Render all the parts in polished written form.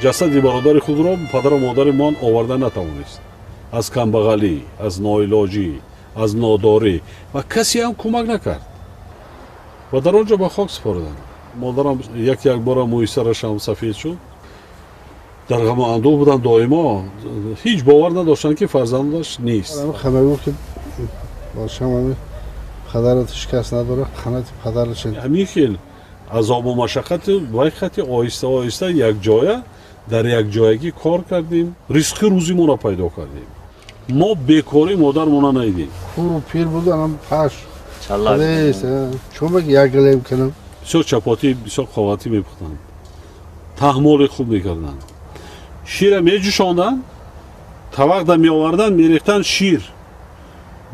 Ҷасади бародари худро падару модари ман оварда натавонист, аз камбағалӣ, аз ноилоҷӣ, аз нодорӣ, ва касе ҳам кӯмак накард ва дар он ҷо ба хок супориданд. Модарам як як бора мӯи сарашам сафед шуд, дар ғаму андӯҳ буданд доимо, ҳеҷ бовар надоштанд, ки фарзандаш нест. Ки бошам, падарат ҳеҷ кас надорад, қанати падараш. Ҳамин хел азобу машаққати вай хати оҳиста оҳиста якҷоя дар якҷоягӣ кор кардем, ризқи рӯзимонро пайдо кардем. Мо бекорӣ модармона надидем. Куру пир буд, анам паш чун як галем кунам. Бисёр чапотӣ, бисёр қоватӣ мепухтанд, таҳмоли хуб мекарданд, шира меҷӯшонданд, тавақда меоварданд, мерехтанд шир,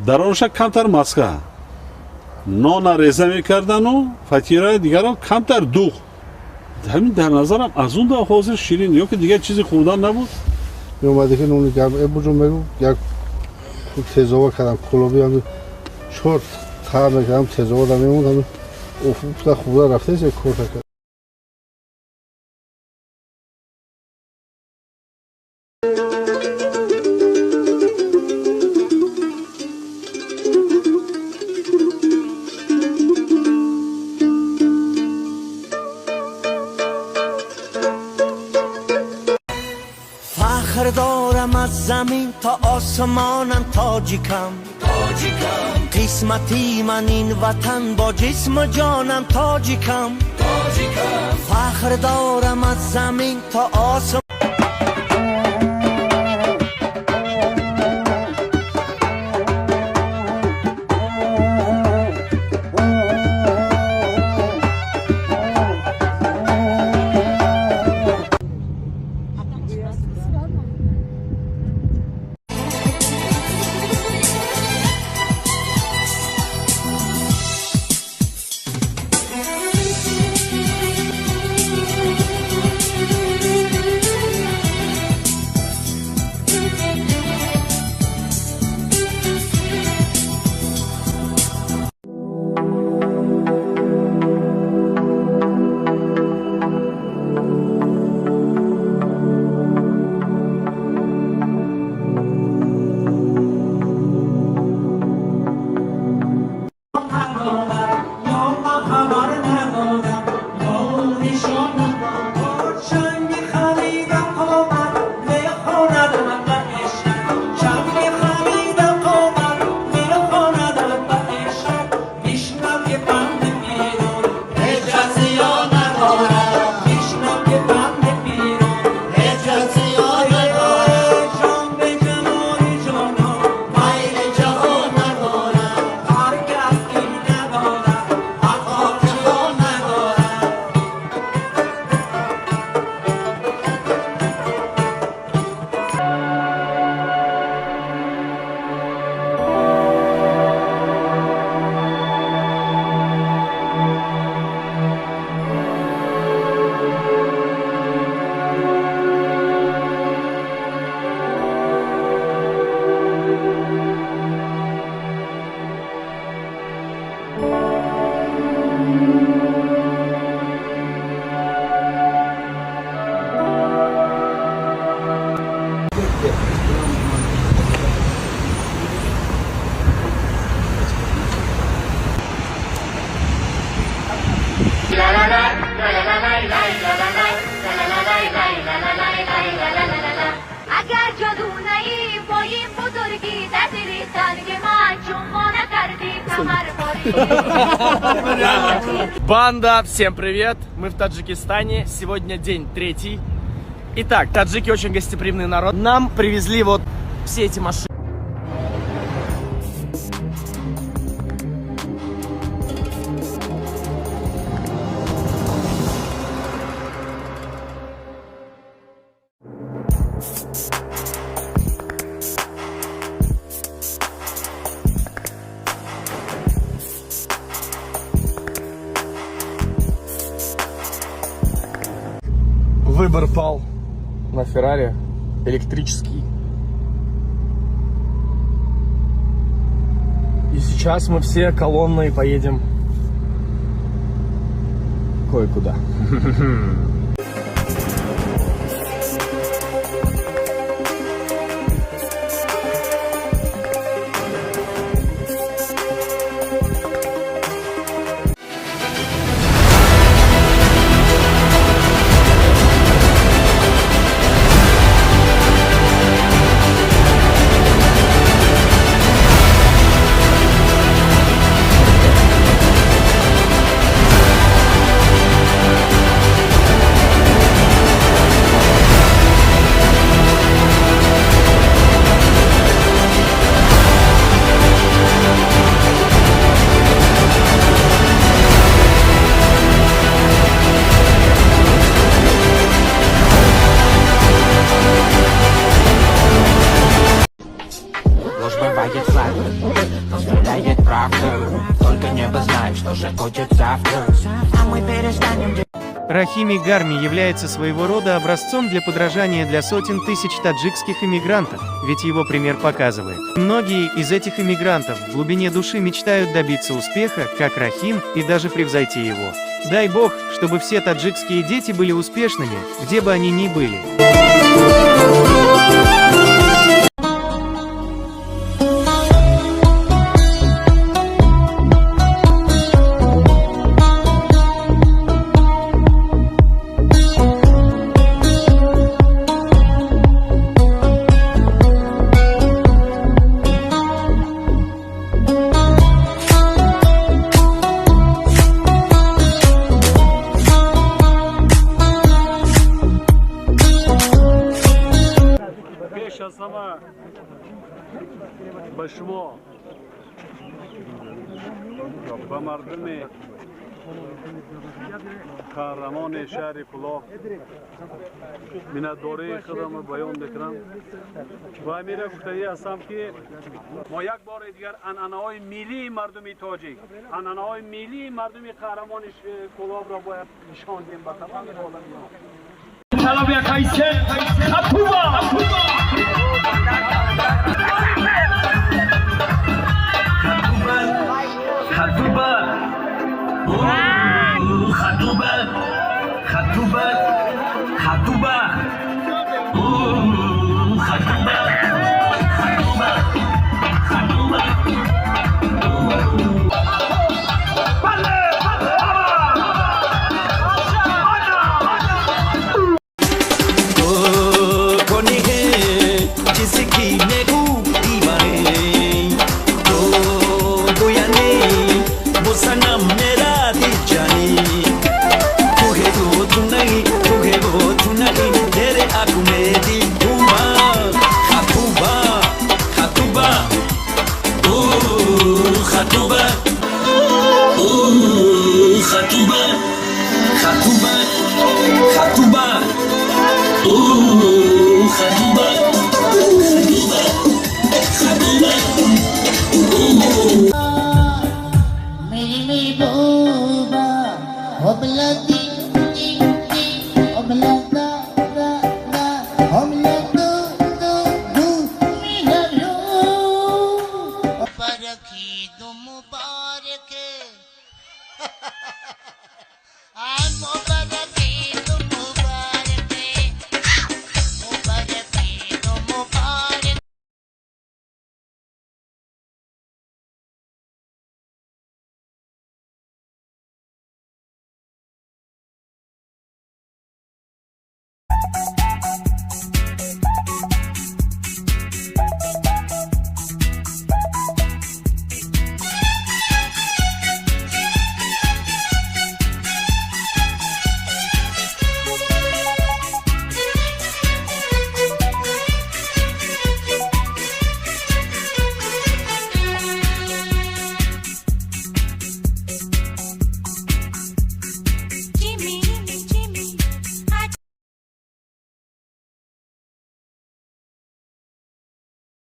дар онша камтар маска, нона реза мекардану фатира, дигаро камтар дуғ. Ҳамин дар назарам аз он да ҳозир ширин ё ки дигар чизе хӯрдан набуд. Меомади ки нони гарм эбуҷо мегу, як тезова кардам, кулоби ҳами чор та мекардам, тезова да мемонд, ҳами уфта хӯрда рафтест, кор кард. Фахр дорам аз замин то осмонам, тоҷикам, қисмати ман ин ватан, бо ҷисму ҷонам тоҷикам. Фахр дорам аз замин то осмон. Агар ҷоду наӣ, бо ин бузургӣ, дар дили танги ман чун хона кардӣ камарборӣ. Банда, всем привет! Мы в Таджикистане. Сегодня день третий. Итак, таджики очень гостеприимный народ. Нам привезли вот все эти машины. Выбор пал на Феррари электрический. И сейчас мы все колонной поедем кое-куда. Развивает флаг, но стреляет правда. Только небо знает, что же будет завтра. А мы перестанем. Рахими Гарми является своего рода образцом для подражания для сотен тысяч таджикских иммигрантов, ведь его пример показывает. Многие из этих иммигрантов в глубине души мечтают добиться успеха, как Рахим, и даже превзойти его. Дай бог, чтобы все таджикские дети были успешными, где бы они ни были. Пеш аз ҳама ба шумо, ба мардуми қаҳрамони шаҳри Кӯлоб миннатдории худамро баён мекунам ва ҳамира гуфтанӣ ҳастам, ки мо як бори дигар анъанаҳои миллии мардуми тоҷик, анъанаҳои миллии мардуми қаҳрамони Кӯлобро бояд нишон диҳем ба тамоми олами. Хатуба, хатуба, хатуба, хатуба, хатуба, хатуба, хатуба. Кони чизе ки мегӯ диване.